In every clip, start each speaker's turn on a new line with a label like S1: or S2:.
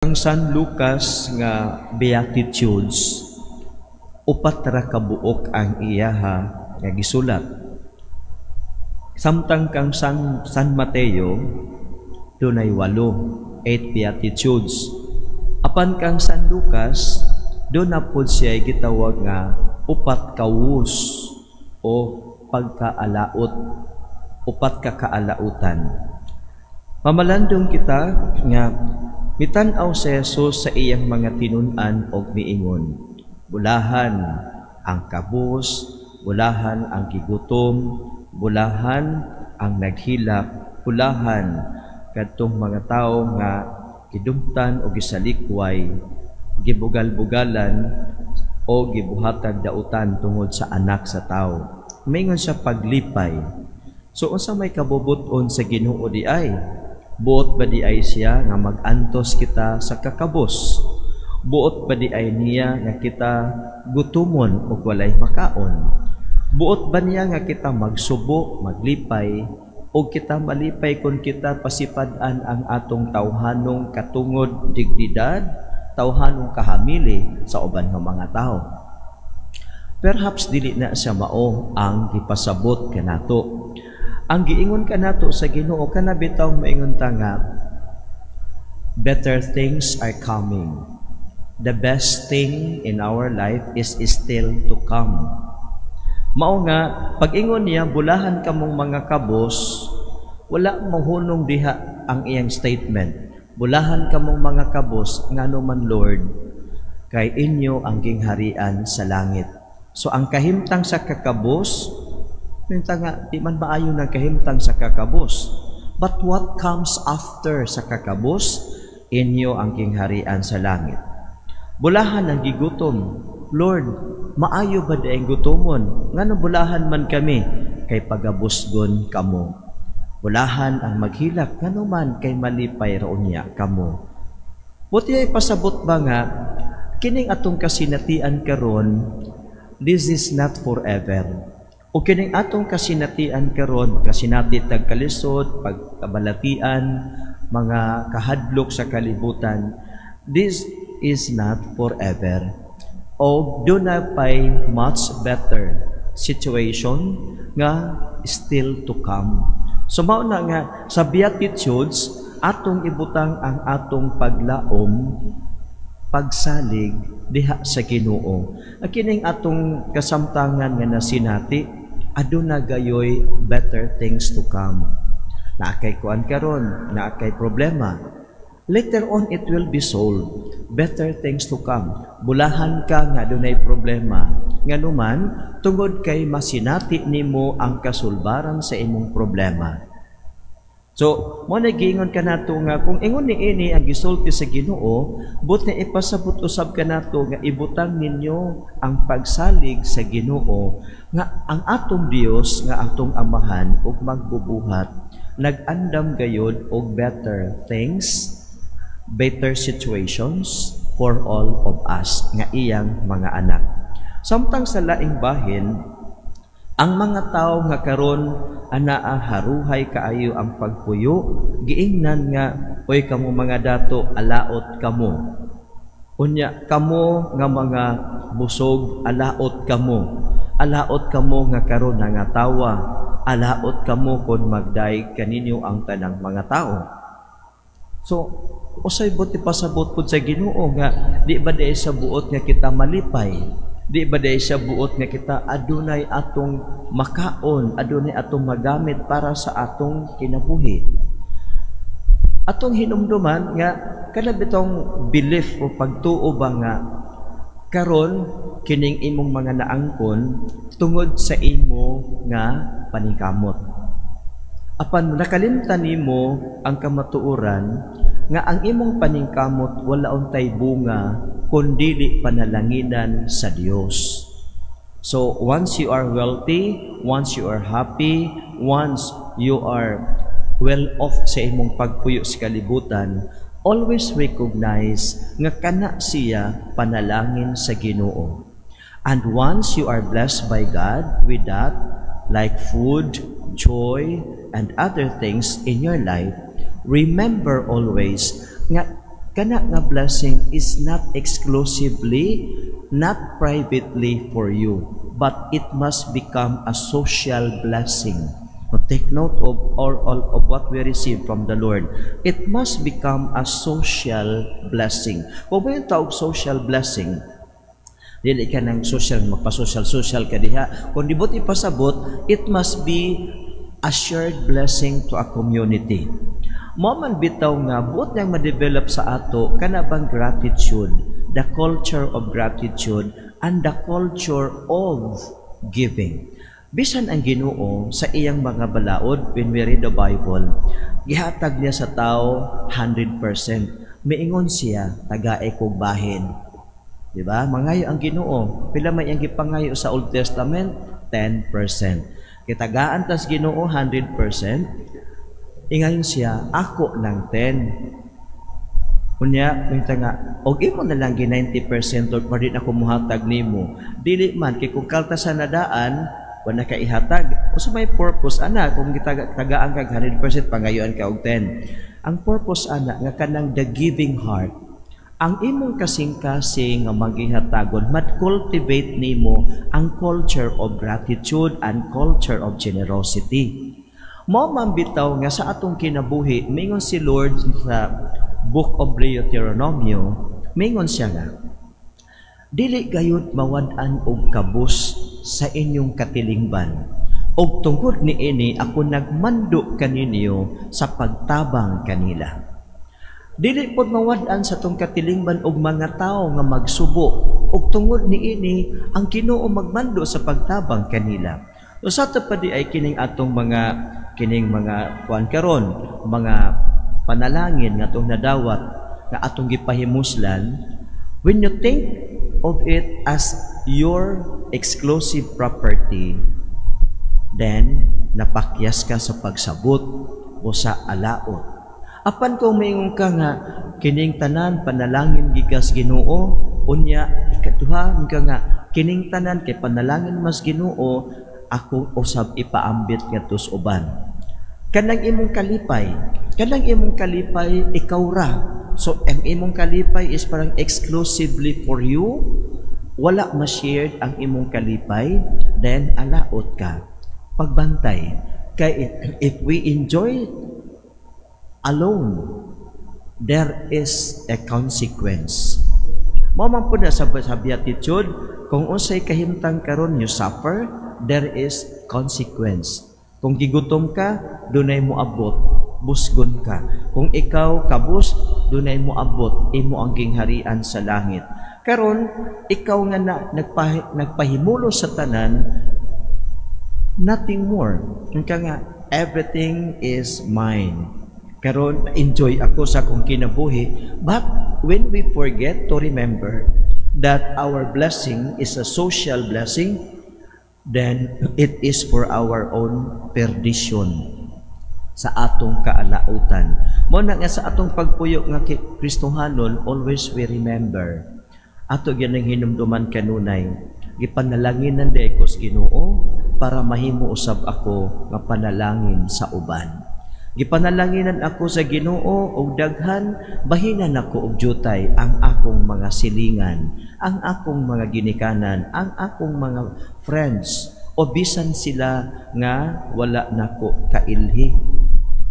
S1: Ang San Lucas nga Beatitudes, upat ra ka buok ang iyaha nga gisulat. Samtang kang San Mateo dunay walo, eight Beatitudes. Apan kang San Lucas, duna pod siya gitawag nga upat ka woes o pagkaalaot, upat ka kaalautan. Mamalandong kita nga mitan-aw si Jesus sa iyang mga tinun-an og miingon, "Bulahan ang kabos, bulahan ang gigutom, bulahan ang naghilak, bulahan kadtong mga tawo nga gidumtan o gisalikway, gibugal-bugalan o gibuhatag dautan tungod sa Anak sa Tao." Maingon siya paglipay. So unsa may kabubut-on sa Ginoo di ay? Buot ba di ay siya nga mag-antos kita sa kakabos? Buot ba di ay niya nga kita gutumon og walay makaon? Buot ba niya nga kita magsubo, maglipay, o kita malipay kung kita pasipad-an ang atong tawhanong katungod, dignidad, tawhanong kahamili sa uban nga mga tao? Perhaps dili na siya mao ang gipasabot kanato. Ang giingon kanato sa Ginoo, kana bitaw maingon ta nga better things are coming. The best thing in our life is still to come. Mao nga pag-ingon niya, "Bulahan kamong mga kabos," wala mohunong diha ang iyang statement. "Bulahan kamong mga kabos, ngano man, Lord?" "Kay inyo ang gingharian sa langit." So ang kahimtang sa kakabos, minta nga, di man maayo ng kahimtang sa kakabos. But what comes after sa kakabos? Inyo ang gingharian sa langit. Bulahan ang gigutom. "Lord, maayo ba diay gutomon? Ngano bulahan man kami?" "Kay pagabusgon kamo." Bulahan ang maghilak. "Ngano man?" "Kay malipay ra unya kamo." Buti ay pasabot ba nga kining atong kasinatian karon, this is not forever. O kining atong kasinatian karon, kasinati tag kalisod, pagkabalatian, mga kahadlok sa kalibutan, this is not forever. O duna pay much better situation nga still to come. So mao na nga sa Beatitudes, atong ibutang ang atong paglaom, pagsalig diha sa Ginoo. Ang kining atong kasamtangan nga nasinati, aduna gayoy better things to come. Naa kay kuan karon, naa kay problema. Later on it will be solved. Better things to come. Bulahan ka nga dunay problema. Nganuman, tungod kay masinati nimo ang kasulbaran sa imong problema. So, mao na giingon kanato nga kung ingon ni ini ang gisulti sa Ginoo, but nga ipasabot usab kanato nga ibutang ninyo ang pagsalig sa Ginoo nga ang atong Dios nga atong Amahan ug magbubuhat, nag-andam gayod og better things, better situations for all of us nga iyang mga anak. Samtang sa laing bahin, ang mga tao nga karon anaa haruhay kaayo ang pagpuyo, giingnan nga, "Oy kamo mga dato, alaot kamo. Unya kamo nga mga busog, alaot kamo. Alaot kamo nga karon nangatawa. Alaot kamo kon magdayeg kaninyo ang tanang mga tao." So, usay buot ipasabot pud sa Ginoo nga di ba di sa buot nga kita malipay? Di ba di sa buot nga kita adunay atong makaon, adunay atong magamit para sa atong kinabuhi? Atong hinumduman nga kana bitong belief o pagtuo ba nga karon kining imong mga naangkon tungod sa imo nga paningkamot. Apan nakalimtan nimo ang kamatuoran nga ang imong paningkamot wala untay bunga kun dili panalanginan sa Dios. So once you are wealthy, once you are happy, once you are well off sa imong pagpuyo sa kalibutan, always recognize nga kana siya panalangin sa Ginoo. And once you are blessed by God with that, like food, joy, and other things in your life, remember always nga Kana nga blessing is not exclusively, not privately for you, but it must become a social blessing. Now, take note of all of what we receive from the Lord. It must become a social blessing. Kung ba yung tawag social blessing, dili ka ng social, magpa-social social ka diha. Kung di buot ipasabot, it must be a shared blessing to a community. Mao man bitaw nga buot niyang ma-develop sa ato kana bang gratitude, the culture of gratitude and the culture of giving. Bisan ang Ginoo sa iyang mga balaod, when we read the Bible, gihatag niya sa tao 100%. Miingon siya, "Tagae kog bahin." Di ba? Mangayo ang Ginoo. Pila may iyang gipangayo sa Old Testament? 10%. Kitagaan tas Ginoo 100%. Ingayon siya, "Ako ng 10." Unya, minta nga, og imo na lang gi 90% or pa ako muhatag nimo. Dili man, kay kung kaltasan na daan, wala ka ihatag. Usa may purpose ana kung gitagaan kag 100%, pangayuan ka og 10. Ang purpose ana nga kanang the giving heart. Ang imong kasing-kasing nga maghihatagon, mat-cultivate nimo ang culture of gratitude and culture of generosity. Mao man bitaw nga sa atong kinabuhi, mingon si Lord sa Book of Deuteronomio, mingon siya nga, "Dili gayud mawad-an og kabus sa inyong katilingban. Og tungod niini ako nagmando kaninyo sa pagtabang kanila." Dili pod mawad-an sa atong katilingban og mga tawo nga magsubo, ug tungod niini ang Ginoo magmando sa pagtabang kanila. So sa pa di ay kining atong mga kining mga kuan karon, mga panalangin nga atong nadawat nga atong gipahimuslan, when you think of it as your exclusive property, then napakyas ka sa pagsabot o sa alaot. Apan kung maingon ka nga kining tanan panalangin gikas Ginoo, unya ikatuha ka nga kining tanan kay panalangin mas Ginoo, ako usab ipaambit ngadto sa uban. Kanang imong kalipay ikaw ra. So ang imong kalipay is parang exclusively for you, wala ma-shared ang imong kalipay, then alaot ka. Pagbantay kay if we enjoy alone, there is a consequence. Mao man pud na sa beatitude, kung unsay kahimtang karon you suffer, there is consequence. Kung gigutom ka, dunay moabot, busgon ka. Kung ikaw kabus, dunay moabot, imo ang gingharian sa langit. Karon, ikaw nga na, nagpahimulo sa tanan, nothing more. Ka nga, everything is mine. Karon, enjoy ako sa akong kinabuhi. But when we forget to remember that our blessing is a social blessing, then it is for our own perdition, sa atong kaalautan. Mao na nga sa atong pagpuyo nga Kristohanon, always we remember. Ato gyud ang hinumduman kanunay, gipanalanginan diay ko sa Ginoo para mahimo usab ako nga panalangin sa uban. Gipanalanginan ako sa Ginoo og daghan, bahinan ako og jutay ang akong mga silingan, ang akong mga ginikanan, ang akong mga friends, o bisan sila nga wala nako kailhi.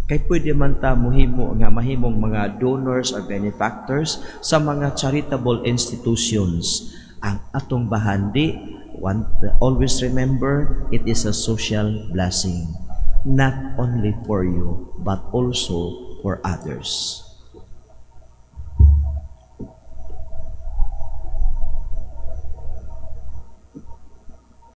S1: Kay pwede man ta mohimo nga mahimong mga donors or benefactors sa mga charitable institutions. Ang atong bahandi, one, always remember, it is a social blessing. Not only for you, but also for others.